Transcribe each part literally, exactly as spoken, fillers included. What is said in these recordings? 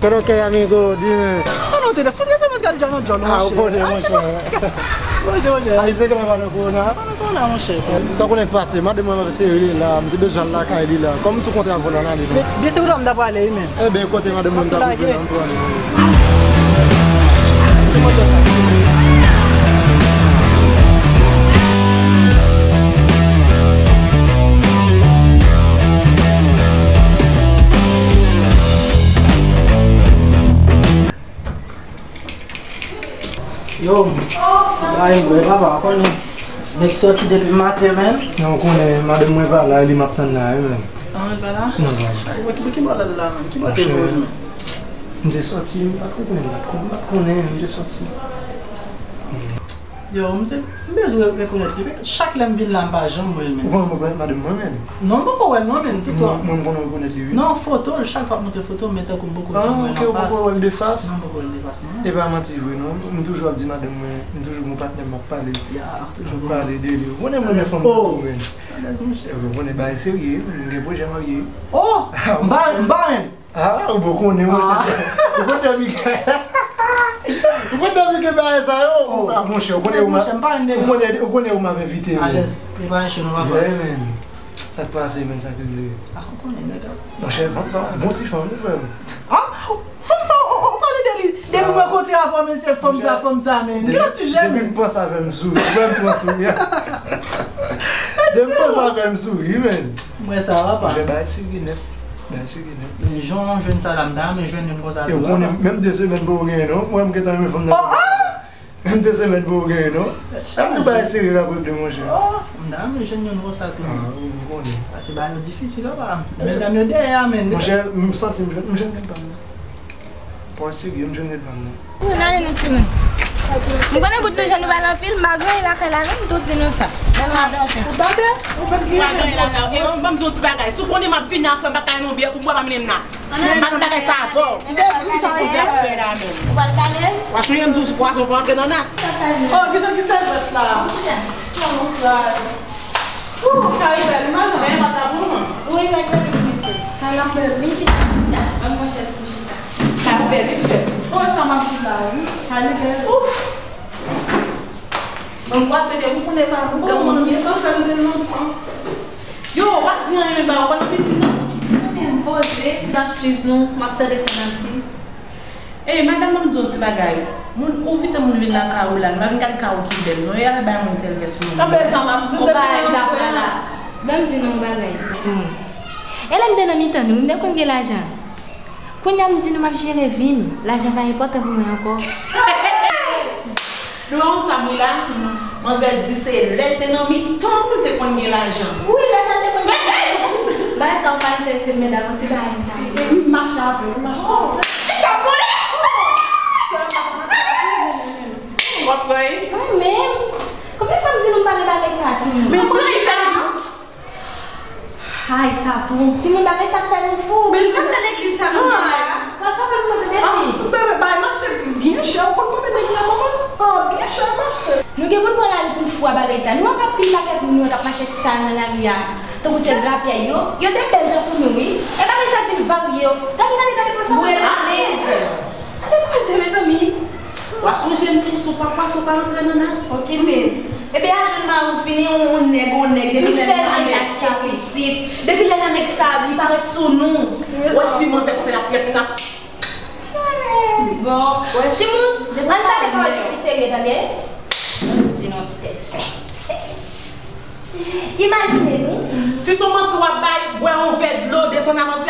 Todo ok, amigo, dime. Ah, non, te fout, se mwen ki al nan djòl, ah, monchè. Ou konnen, monchè. Wi, se monchè. Ay, se kòman pa nan kowona? Pa nan kowona, monchè. Sa w konnen k pase, madanm mwen ap sere la, m te bezwen al lakay li la. Kòm m tou kontre avè w la, n ale non. Byen, se ou la m ta prale, wi, men. Ebyen, kote madanm mwen m ta koute la, m prale. Yo, ti bagay m vre, papa, w konnen. Nèg sòti depi maten, menm. Non, w konnen, madanm mwen pa la, e li m ap tann la, wi, menm. Ah, li pa la? Non, non. Ki bò, ki bò, ki bò l al la, menm? Ki bò te voye l, menm? M te sòti, m pa t konnen, m pa t konnen, m te sòti. Yo, m te, m bezwen re-, rekonèt li. Chak lè m vin la, m pa janm wè l, menm. Ou pa janm rekonèt madanm mwen, menm? Non, m poko wè l non, men, tout tan. Mwen, mwen, m konnen rekonèt li, wi. Non, foto l, chak fwa m montre foto m, men tankou m poko janm wè l anfas. Ah, ok, ou poko wè l de fas? Non, m poko wè l de fas, non. E pa manti vre, non. M toujou ap di madanm mwen, m toujou gon patnè m ap pale. Ya, toujou gon. Pale de li. Ou konnen mwen renmen fanm tou, men. Alèz, monchè. Ou konnen bagay serye, wi, men, m gen pwojè marye. Oh! M pa, m pa renmen. Ah, ou bon konnen, monchè. Ou konn dèmi ke, ou konn dèmi ke bagay sa yo. Oh. Ah, monchè, ou konnen ou ma-, ou konnen, ou konnen ou m ap envite, wi. Alèz, preparasyon nou pa fè. Yeah, man. Sa k pase, menm, sa k regle? Ah, ou konnen, nèg ap. Monchè, fanm sa, bon ti fanm, wi, frè m. Ah, fanm sa, ou, ou pale de li, depi mwen kontre avè w, men se fanm sa, fanm sa, men. Ki lòt sijè, men? Depi m panse avè m souri, ou wè m pran souri a. Depi m panse avè m souri, men. Mwen sa, papa. Monchè, bagay serye nèt. Bagay serye nèt. Men jan w jwenn sa la, m ta renmen jwenn youn konsa tou, papa. E ou konnen, menm de semèn pou ou genyen, non? Mwen, m gentan renmen fanm nan. Oh, ah! Menm de semèn pou ou genyen, non? Menm tou bagay serye k ap regle, monchè. Oh, m ta renmen jwenn youn konsa tou. Ah, wi, m konnen. Paske bagay yo difisil, papa. Medam yo dèyè a, men. Monchè, m santi m jwenn, m jwenn nèg pa m nan. Pawòl serye, m jwenn nèg pa m nan. N ale non, timoun. M konnen bout nou jan nou bal anpil, m pa gen anyen lakay la non, m tou di nou sa. Nan ladan sa. Ou tande? Ou pa gen anyen lakay. E, ban m di yon ti bagay. Si w konnen m ap vini a frè m, pa ka yon byè pou m bwè, pa mennen m nan. M pa nan bagay sa avè w. Ou pral kale m? Wachouye m di w sou pwason pa antre nan nas. Oh, kijan ki sèvis la? Kòman w pral? Ooh, kay bèl, manman. Men pa ta pou mwen. Wi, mwen kòne pou misye. Kay la bèl. Vin chita, vin chita. Ban m yon chèz pou chita. Kay bèl, wi, sè. Oh, sa m ap di la, wi. Kay li bèl. Ouf. Bon, m kwase de ou konnen pa pou granmoun. Yo, w ap di anyen, men ba ou pa nan pisin, non? Mwen menm poze, m ap swiv nou, m ap tande sa n ap di. Ey, madanm, ban m di w yon ti bagay. Moun, ou envite moun vin lakay ou la, nou pa vin gade kay ou ki bèl, non, e al bay moun sèvis, non. Kanpe sa, m ap di w. Yon bagay m ta pran la. Ban m di nou yon bagay, timoun. E lè m te nan mitan nou, m te konn gen lajan. Kounye a m di nou m ap jere vi m, lajan pa enpòtan pou mwen ankò. Nou wè yon sa m ri la? Manzè di se lè l te nan mitan nou l te konn gen lajan. Wi, lè sa l te konn gen lajan. Bagay sa yo pa enterese m, medam, yon ti bagay m ta vle. M mache avè w, m mache avè w. Kisa pou li? W ap pran li? Mwen menm. Konbyen fwa m di nou m pa nan bagay sa, timoun? Men pran li sèlman. Ay, sa pou timoun, bagay sa fè nou fou. Men nou pase legliz la, nou pral. Pral fè nou mande defi. Bebe, bay mache byen chè, ou konn konbyen nèg la, manman? Oh, byen chè, mache. Nou gen pou n pran lari pou n fou a bagay sa. Nou wè pa pil pakèt moun yo k ap mache sal nan lari a. Tankou se rapyè yo. Yo te bèl tankou nou, wi. E bagay sa vin varye yo. Gade, gade, gade pou l fè. Gade kwaze, mezanmi. W a sonje m di w, si w pa pase, w pa rantre nan nas. Ok, men. Ebyen, a jwenn mari w fini, yon, yon nèg, yon nèg, depi lè l nan nèg sa pitit, depi lè nan nèg sa, li parèt sou nou. Wè si manzè konsa y ap trèt nou, n ap. Bon, timoun, ann pale pawòl ki pi serye, tande? Ann di non ti tèt sè. Imajine nou. Si se yon manti w ap bay, bwè yon vè dlo.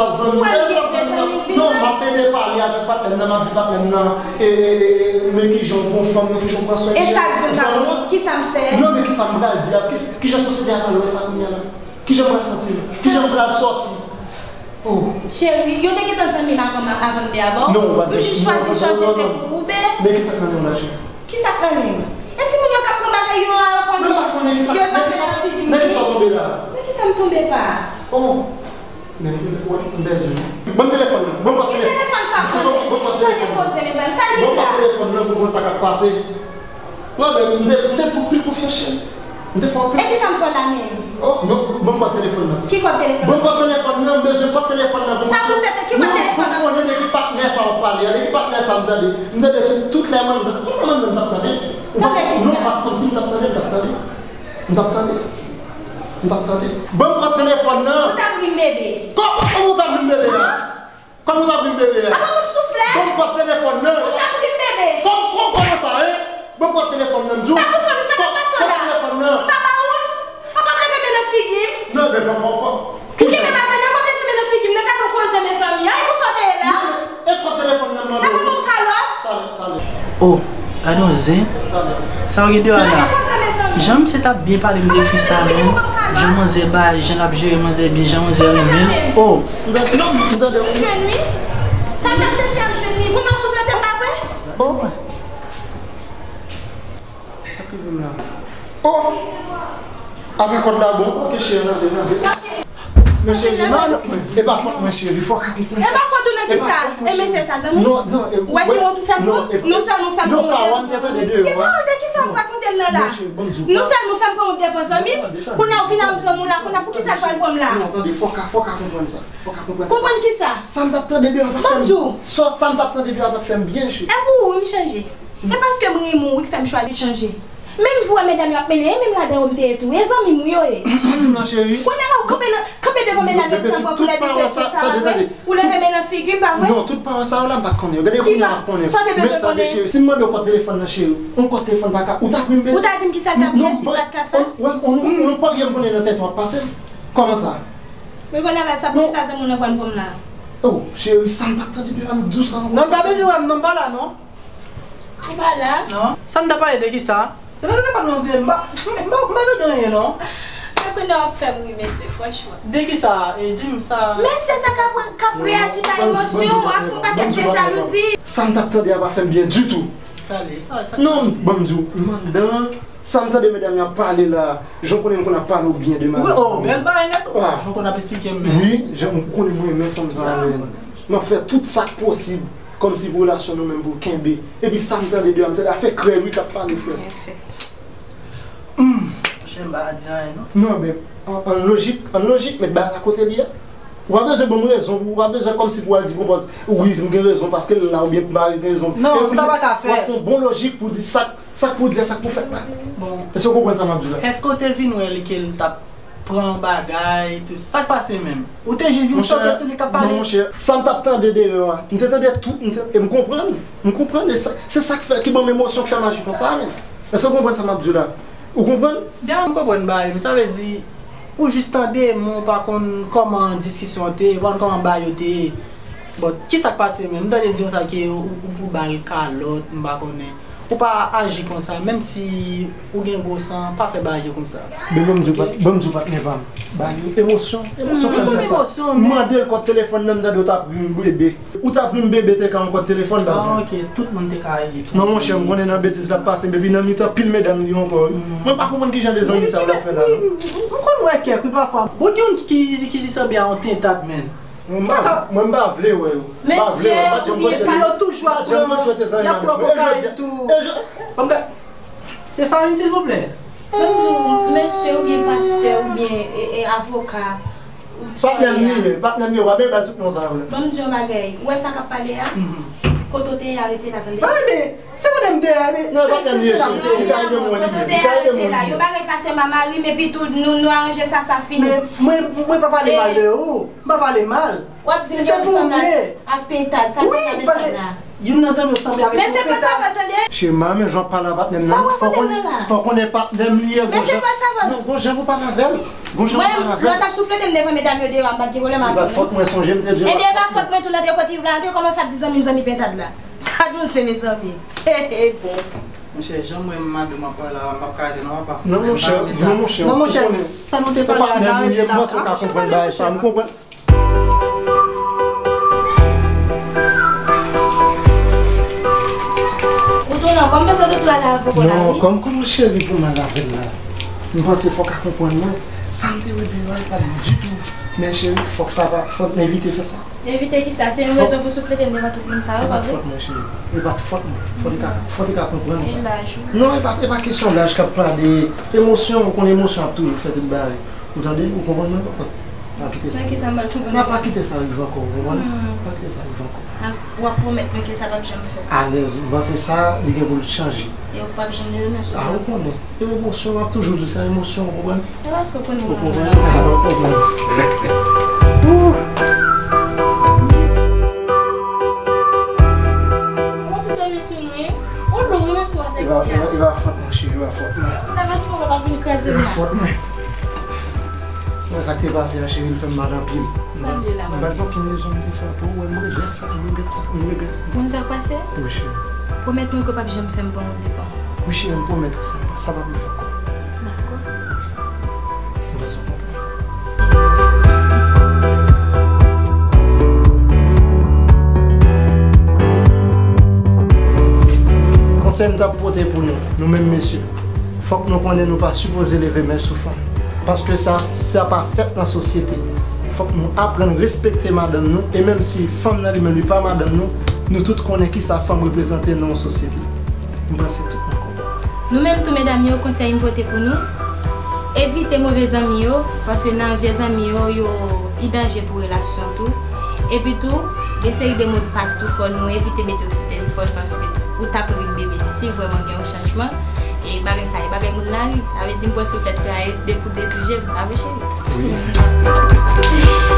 sa zanmi. Ou wè m gen de zanmi vin. Non, m ap pede pale avèk patnè m nan, m ap di patnè m nan, e, e, e, men kijan w gon fanm, men kijan w pran swen. E sa k di m sa, kisa m fè? Non, men kisa m pral di a, ki, kijan sosyete a pral wè sa kounye a la? Kijan m pral santi m? Kijan m pral sòti? Oh. Cheri, yo te gentan zanmi m avan, avan m te avè w. Non, ou pa te. M jis chwazi chanje se pou ou, be. Men kisa k nan men w la, cheri? Kisa k nan men m? E timoun yo k ap pran bagay yo a, yo konn yo, yo pase nan figi m. Men kisa w tonbe la? Men kisa m tonbe pa? Oh. Men, men, m pèdi w. Ban m telefòn nan. Ban m kòd telefòn. Ki telefòn sa? Ban m kòd telefòn nan. Ban m kòd telefòn nan pou m konn sa k ap pase. Non, men m te, m te fè w anpil konfyans, cheri. M te fè w anpil. E kisa m fè w la menm? Oh, non, ban m kòd telefòn nan. Ki kòd telefòn? Ban m kòd telefòn nan, m bezwen kòd telefòn nan pou m... Sa pou fè ki kòd telefòn nan? Pou m konnen de ki patnè sa w ap pale a, de ki patnè sa m tande. M tande tout, tout lè m anndan. Tout lè m anndan m t ap tande. Ou pa, non, ou pa t konn si m t ap tande, m t ap tande. M t ap tande. M t ap tande. Ban m kòd telefòn nan. Ou t ap ri m bebe. Kò-, kòman ou t ap ri m bebe a? Kòman w t ap ri m bebe a? Apa w ap soufle? Ban m kòd telefòn nan. Ou t ap ri m bebe. Kòm, kòm, kòman sa, en? Ban m kòd telefòn nan, m di w. M pa konprann sa k ap pase w la. Kòd telefòn nan. M pa ba ou l? Apa w ap leve men nan figi m? Non, men fò, fò, fò. Ou kenbe m avè nan, w ap leve men nan figi m nan, gade yon koze, mezanmi. Ay, konsa w te ye la? Non, men, e kòd telefòn nan m mande w? Apa w ban m kalòt? Talè, talè. Oh, gade yon zen. Talè. Sa w gen deyò a la? Gade koze, mezanmi. Jan misye t ap byen pale m de fi sa menm. Jan manzè bay, jan l ap jere manzè byen, jan manzè renmen l. Oh. M tande, non, m tande w. M jwenn wi. Sa m t ap chèche a, m jwenn li. Moun nan souflete m pa vre? Oh. Sa k rive m la? Oh! Apre kòd la bon, ok, cheri, nan de, nan de. Men cheri, non, non, e pa fòt mwen, cheri, fòk a konprann sa. E pa fòt ou nan kisa? E mesye sa, zanmi? Non, non, e, ou wè ki wont ou fè m pran? Non sèlman ou fè m pran wont devan zanmi m. Ki pawòl de kisa ou rakonte m nan la? Non sèlman ou fè m pran wont devan zanmi m, kounye a ou vin a yon zanmi w la, kounye a pou kisa l pral pran m la? Non, tande, fòk a, fòk a konprann sa. Fòk a konprann sa. Konprann kisa? Sa m t ap tande deyò a pa t fè m. Ban m di w. Sa, sa m t ap tande deyò a pa t fè m byen, cheri. E pou ou, wi, m chanje. E paske m renmen w, wi, k fè m chwazi chanje. Menm jan w wè medam yo ap mennen, e menm ladan yo m te ye tou. E zanmi m wi yo ye. Sa w di m la, cheri? Kounye a la, ou kanpe nan, kanpe devan medam yo, tankou pou lè de sèt sa, pa vre? Ou leve men nan figi m, pa vre? Non, tout pawòl sa yo la, m pa t konnen yo. Gade kounye a m ap konnen. Sa w te bezwen konnen? Men tande, cheri, si m mande w kòd telefòn nan, cheri, yon kòd telefòn pa ka, ou t ap ri m bebe? Ou ta di m kisa l t ap ye si l pa t ka sa? Non, non, non, non, pa gen m konnen nan tèt w ap pase. Kòman sa? Mwen konn avè sa, poukisa se moun nan pran fòm la? Oh, cheri, sa m t ap tande deja, m di w sa ankò. Non, l pa bezwen wè m, non, m pa la, non. Ou pa la? Non. Sa n t ap pale de kisa? Se pa telefòn nan te, m pa, m pa, m pa tande anyen, non. Mwen konnen w ap fè m ri, mesye, franchman. De kisa? E, di m sa. Mesye, sa k ap, k ap reyaji pa emosyon, w ap fè yon pakèt de jalouzi. Sa m t ap tande a pa fè m byen ditou. Sa li, sa, sa. Non, ban m di w, m anndan, sa m tande medam yo ap pale la, jan w konnen m konn ap pale w byen de madanm. Wi, oh, bèl bagay nèt, oh, jan w konn ap esplike m, men. Wi, jan w konnen mwen renmen fanm sa, men. M ap fè tout sa k posib, kòmsi pou relasyon nou menm pou kenbe. Epi sa m tande de a, m tande afè krèy wi k ap pale, frè. Byen fèt. Hmm. Monchè, m pa di anyen, non. Non, men, an, an lojik, an lojik, met bagay la kote li ye. Ou pa bezwen ban m rezon, ou pa bezwen kòmsi pou al di konpòz, wi, m gen rezon paske l la, oubyen pou mari gen rezon. Non, sa pa ka fèt. W ap fè yon bon lojik pou di sa, sa k pou di a, sa k pou fèt la. Bon. Èske w konprann sa m ap di w la? Èske w te vin wè li ke l t ap pran bagay, tout sa k pase menm? Ou te jis vin sote sou li k ap pale? Non, monchè, sa m t ap tande deyò a, m te tande tout, m te, e m konprann, m konprann, e sa, se sa k fè, ki ban m emosyon, k fè m aji konsa, men. Èske w konprann sa m ap di w la? Ou konprann? Dèyè m konprann bagay, men sa vle di, ou jis tande, men w pa konn kòman diskisyon an te ye, ou pa konn kòman bagay yo te ye. Bon, kisa k pase menm? M tande di konsa ke ou, ou, ou ba l kalòt, m pa konnen. Ou pa aji konsa, menm si ou gen gwo san, pa fè bagay yo konsa. Men ban m di w, ok? Ban m di w, patnè pa m. Bagay yo, emosyon, emosyon k fè m fè sa. Emosyon, men. M mande l kòd telefòn nan, m tande w t ap ri m bebe. Ou t ap ri m bebe te ka yon kòd telefòn, baz mwen. Ah, ok, tout moun te ka ri tou. Non, monchè, m konnen nan betiz l ap pase m, epi nan mitan pil medam li ankò. Mwen pa konprann kijan de zanmi sa yo ap fè la, non. M konn wè kèk, wi, pafwa. Bon, gen youn ki, ki sanble a yon tentad, men. Mwen m pa, mwen m pa vle wè yo. M pa vle wè, m pa janm konn se yo toujou ap pran, y ap pran kokayin tou. Ban m gade. Se farin, silvouplè. Ban m di w, mesye oubyen pastè oubyen, e, e, avoka. Patnè m li ye, patnè m li ye, w pa bezwen bay tout non sa yo la. Ban m di w yon bagay, ou wè sa k ap pale a? Kote w te ye a, rete la, tande? Ba, men, se kote m te ye a, men, se, se, se la m te ye. Li ka ede m wè li menm. Li ka ede m wè li menm. Yon bagay pase m a mari m, epi tou, nou, nou aranje sa, sa fini. Men, mwen, mwen pa pale mal de ou. M pa pale mal. W ap di m gen yon sanm ak pintad, sa se pa pintad la. Youn nan zanmi w sanble avèk yon pintad. Men se pa sa, tande. Cheri, m pa renmen jan w ap pale a patnè m nan. Fò w konnen, fò w konnen patnè m li ye, gon jan. Men se pa sa, non, gon jan pou pale avè l. Gon jan pou pale avè l. Mwen, lè w t ap souflete m devan medam yo deyò a, m pa t gen pwoblèm avè w, non. E pa t fòt mwen, sonje m te di w. Ebyen, e pa fòt mwen tou, l antre kote l vle antre, kòman w fè ap di zanmi m zanmi pintad la? Gad yon se mezanmi. Bon. Monchè, jan m wè madanm ap pale la, m p ap ka rete non, papa. Non, monchè, non, monchè, non, monchè, sa nou te pale a, nou arete la. M panse w ka konprann bagay sa, m konprann. Ou tounen ankò, m panse w te tou al lave kò la, wi. Non, kòm, kòm cheri pou m al lave l la, m panse fò w ka konprann mwen. Sa m te wè deyò a, e pa ditou. Men cheri, fòk sa pa, fòk m evite fè sa. Evite kisa? Se yon rezon pou souflete m devan tout moun sa yo, pa vre? E pa t fòt mwen, cheri. E pa t fòt mwen. Fò w te ka, fò w te ka konprann sa. Gen laj, wi. Non, e pa, e pa kesyon laj k ap pale. Emosyon, ou konn emosyon ap toujou fè tout bagay. Ou tande? Ou konprann mwen, papa? Pa kite sa. Nan kisa m pral konprann? Nan, pa kite sa rive ankò, ou konprann? Hmm. Pa kite sa rive ankò. A, w ap pwomèt mwen ke sa p ap janm fèt? Alèz, m panse sa, li gen pou l chanje. E ou p ap janm leve men sou mwen? A, ou konnen. E emosyon, m ap toujou di w sa, emosyon, ou konprann? Se paske w konnen m konprann. Ou konprann? A, ou konprann. Ou tout tan mesye mwen, ou lou wi, menm si w pa seksi a. E pa, e pa, e pa fòt mwen, cheri, e pa fòt mwen. Ou leve sou mwen, w ap vin kraze m la. E pa fòt mwen. Mwen, sa k te pase a, cheri, l fè m mal anpil. Sa l ye la, papi? M pa t gen okenn rezon m te fè pou ou, m regrèt sa, m regrèt sa, m regrèt sa. Konn sa k pase? Wi, cheri. Pwomèt mwen ke w p ap janm fè m pran yon devan. Wi, cheri, m pwomèt ou sa, sa p ap rive ankò. Dakò. M fè sa kontan. Konsèy m t ap pote pou nou, nou menm mesye, fòk nou konnen nou pa sipoze leve men sou fanm. Paske sa, sa pa fèt nan sosyete. Fòk nou aprann respekte madanm nou, e menm si fanm nan li menm li pa madanm nou, nou tout konnen kisa fanm reprezante nan yon sosyete. M panse tout moun konprann. Nou menm tou medam yo, konsèy m pote pou nou, evite move zanmi yo, paske nan vye zanmi yo, yo, y danje pou relasyon tou. Epi tou, gen seri de modpas tou, fò nou evite mete yo sou telefòn, paske ou t ap ri bebe si vrèman gen yon chanjman. E bagay sa, e bagay moun la wi. Sa vle di m pran souflèt la, e de pou de tou je m, pa vre cheri? Wi.